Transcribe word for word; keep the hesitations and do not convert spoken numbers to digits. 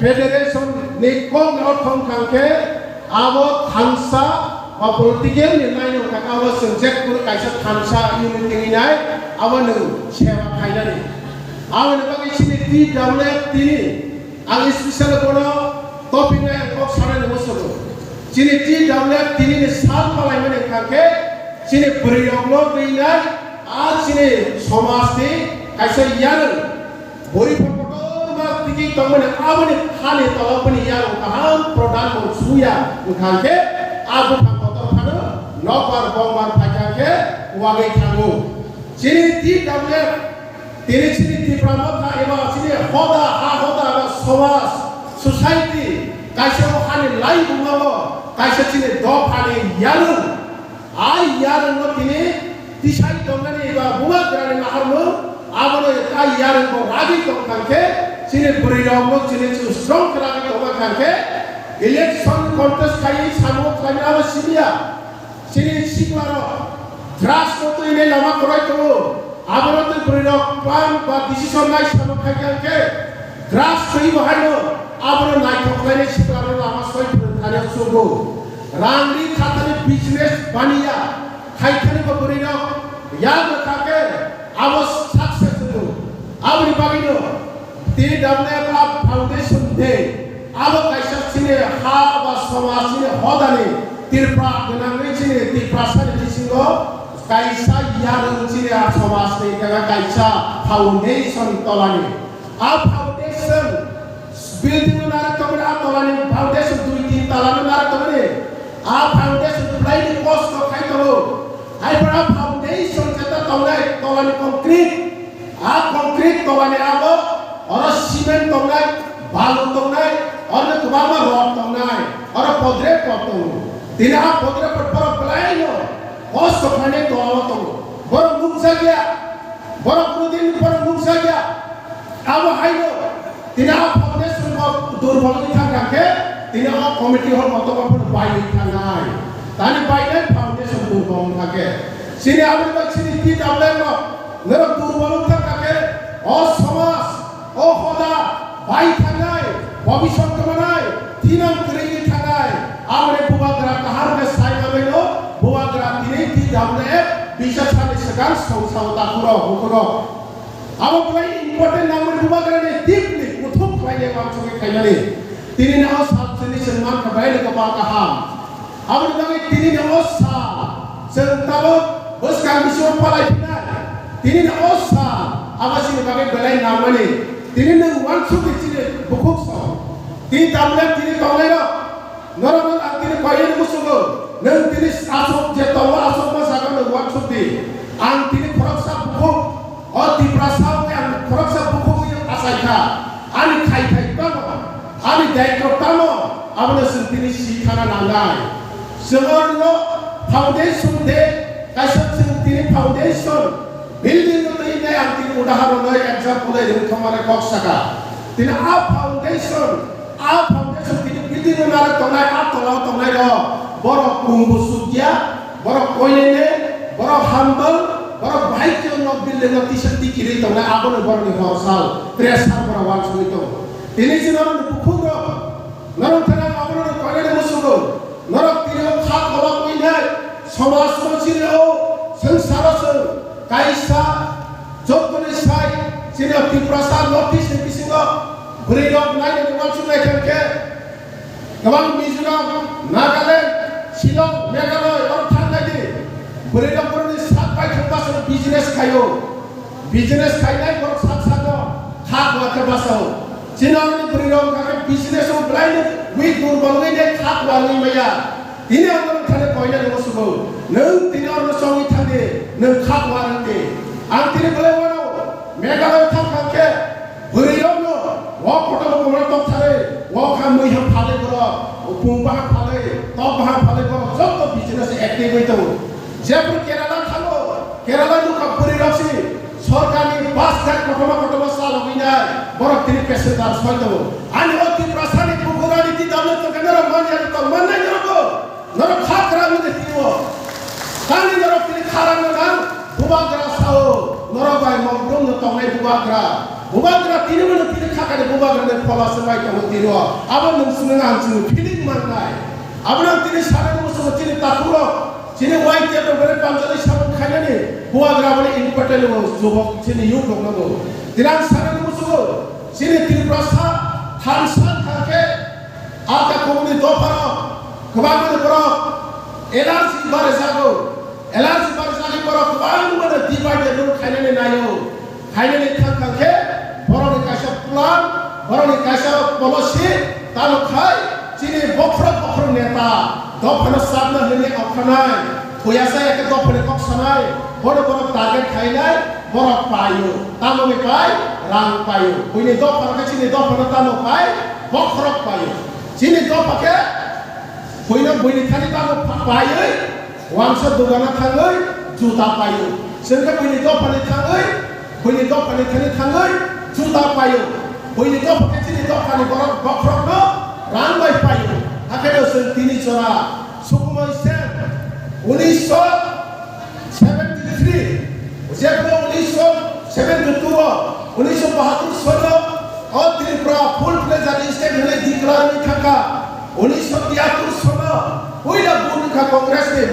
Federation ni kok ni ortho wngkha khe abo thansa ba political ni line wngkha khe abo chwng je kunu kaisa thansa unity wngwi nai abo nwng seba khainani. Aboni bagwi chini T W F tini ang special bono topic nai ang kok sanani muchungo. Chini T W F tini ni sal palaimani wngkha khe chini bwrwi rokno twi nai a chini somaj ni kaisa yarwng. Bwrwi pha kotorma tigi tongmani aboni hani tola bini yarwng kaham prodhan bo suya wngkha khe a buphang kotor phano nokbar bongbar phaikha khe wagwi thango. Chini T W F tini chini Tipra motha eba chini hoda ha hoda eba somaj society kaisa o hani lai bumao kaisa chini dophani yarwng. A yarwngno tini tisai tongnani ba bubagrani naharmung, abono a yarwngbo ragwi tongthang khe chini bwrwirokno chini chwng strong khe ragwi tongma thang khe election contest khaiwi samung khlaimani abo simiya. Chini siklarok drugs no twinai lama kwrwi tongo, abono twi bwrwirok plan ba decision nai samung khai thang khe drugs twi bo haino abono naithok khlainai siklarok lama soi phwrwng thani chugo. Rang ri khatani business baniya, khaithani bo bwrwino yak rwkha khe abo success wngo. Aboni bagwino T W F Foundation Day abo kaisa chini ha ba somaj chini hodani Tripura gwnangwi chini Tiprasani bisingo kaisa yarwng chini a somajni kaisa foundation tolani. A foundation building no narwk tongmani, a tolani foundation dui tin tala no narwk tongmani. A foundation belai ni kosto khai tongo. Hai phano a foundation jeta tongnai tolani concrete. A concrete tolani abo oro cement tongnai, balu tongnai, oro kwbangma rod tongnai, oro podre pod tongo. Tini a podre pod borok belai no kosto khainai tola o tongo. Borok nukjak ya, borok kunu din borok nukjak ya. Abo haino tini a foundation bo durbol wngwi thangkha khe tini o committee hall kotorma phano baiwi thangnai. Tani bainai foundation durbol wngkha khe. Chini aboni bai chini T W F rok norok durbol wngkha khe o somaj, o hoda bai thangnai, bobiswt kwmanai, thinang kwrwngwi thangnai. Aboni bubagra kaham khe sai manwino bubagra tini T W F bisa sani swkang songsa o takhurok bukhurok. Abo belai important nangmani bubagrani deeply kuthuk khlainai uansugwi khaimani. Tini no sal chini chwng mankha belai no kwbang kaham. Aboni bagwi tini no sal chwng tabuk bwskang bisingo palai phinai. Tini no sal abo chini bagwi belai nangmani. Tini nwng uansugwi chini bukhuk song. Tini tabuk tini tongnairok. Norokno ang tini koinani muchungo, nwng tini aswk je tongo, aswkma jaga nwng uansuk di. Ang tini khoroksa bukhuk, o Tiprasa wngwi ang khoroksa bukhuk wngwi achai kha. Ani khai khai tamo, ani daityo tamo, abono chwng tini si thana nangnai. Chwng oro foundation de, kaisa chwng tini foundation, building no twi nai ang tini udaharon no example ai rwng thangmani kok saka. Tini a foundation, a foundation tini building no narwk tongnai, a tola o tongnai rok. Borok kung bwswk ya, borok koinene, borok humble, borok bahai khe no building no tisa tikiri tongnai, abono borokni hor sal, pressure borok uansugwi tongo. Tini chini oro bukhuk rok, norok thana abono koinene musugo. Norok tini o kha kolok wi nai, somaj no chini o swngcharo chwng kaisa jottoni sai chini o Tiprasa North East ni bisingo bwrwi rok nai nai uansuk nai khe kwbang Mizoram, Nagaland, Shillong, Meghalaya oro thang nai di. Bwrwi rok borokni sak bai thang bwswk business khaio. Business khainai borok sak sakno kha kuar khe bwsao. Chini oroni bwrwi rok wngkha khe business o belai no weak durbol wngwi de kha kuar wngwi maya. Tini ang norok thani koinani musugo. Nwng tini orno chongwi thangdi, nwng kha kuar wngdi. Ang tini belai wano Meghalaya thang thang khe bwrwi rokno o kotor kotor tok thani, o kha mui ham phalwi borok, pung baham phalwi, tok baham phalwi borok joto business active wngwi tongo. Jephru Kerala thango, Kerala nukha bwrwi rok si sorkarni bus gari kotorma kotorma chalogwi nai, borok tini passenger soi tongo. Ani o Tiprasani bukhurani twi damle tongkhe norok manya tong mannai norok bo. Norok kha kwrak wngwi twi o. Tani norok tini kha rang nang bubagra sao. Norok bai mokdum no tongnai bubagra. Bubagra tini bono tini kha kani bubagra ni Baba se bai tongo tini o. Abo nwng swngnang ang chini feeling mangnai. Abo nang tini sanani musugo chini takhuk rok, chini Y T F rok bere panjani sabon khainani buagra bole important o jubok chini youth rok nango. Tini ang sanani musugo chini Tiprasa thansa thangkhe ata kubuni dopha rok kwbangmani borok L R C bare jago. L R C bare jagwi borok kwbangmano divide and rule khainani naio. Khainani thang thang khe borokni kaisa plan, borokni kaisa policy, tamo khai chini bokhorok bokhorok neta dophano sabna hwnwi okhanai, thuyasa eke dophani kok sanai, bono borok target khainai, borok paio. Tamo ni pai? Rang paio. Buini dophano khe chini dophano tamo pai? Bokhorok paio. Chini dopha khe buino buini thani tamo pha-, paiwi wangsa dogana thangwi juta paio. Chwng khe buini dophani thangwi, buini dophani thani thangwi juta paio. Buini dopha khe chini dophani borok bokhorokno rang bai paio. Hakhe no chwng tini jora Sukumoi Sen, unisho seventy three, jebro unisho seventy two o, unisho bahatur sono, o Tripura full fledged state hwnwi declare wngwi thangkha. Unisho tiyattur sono, puila vote wngkha Congress ni,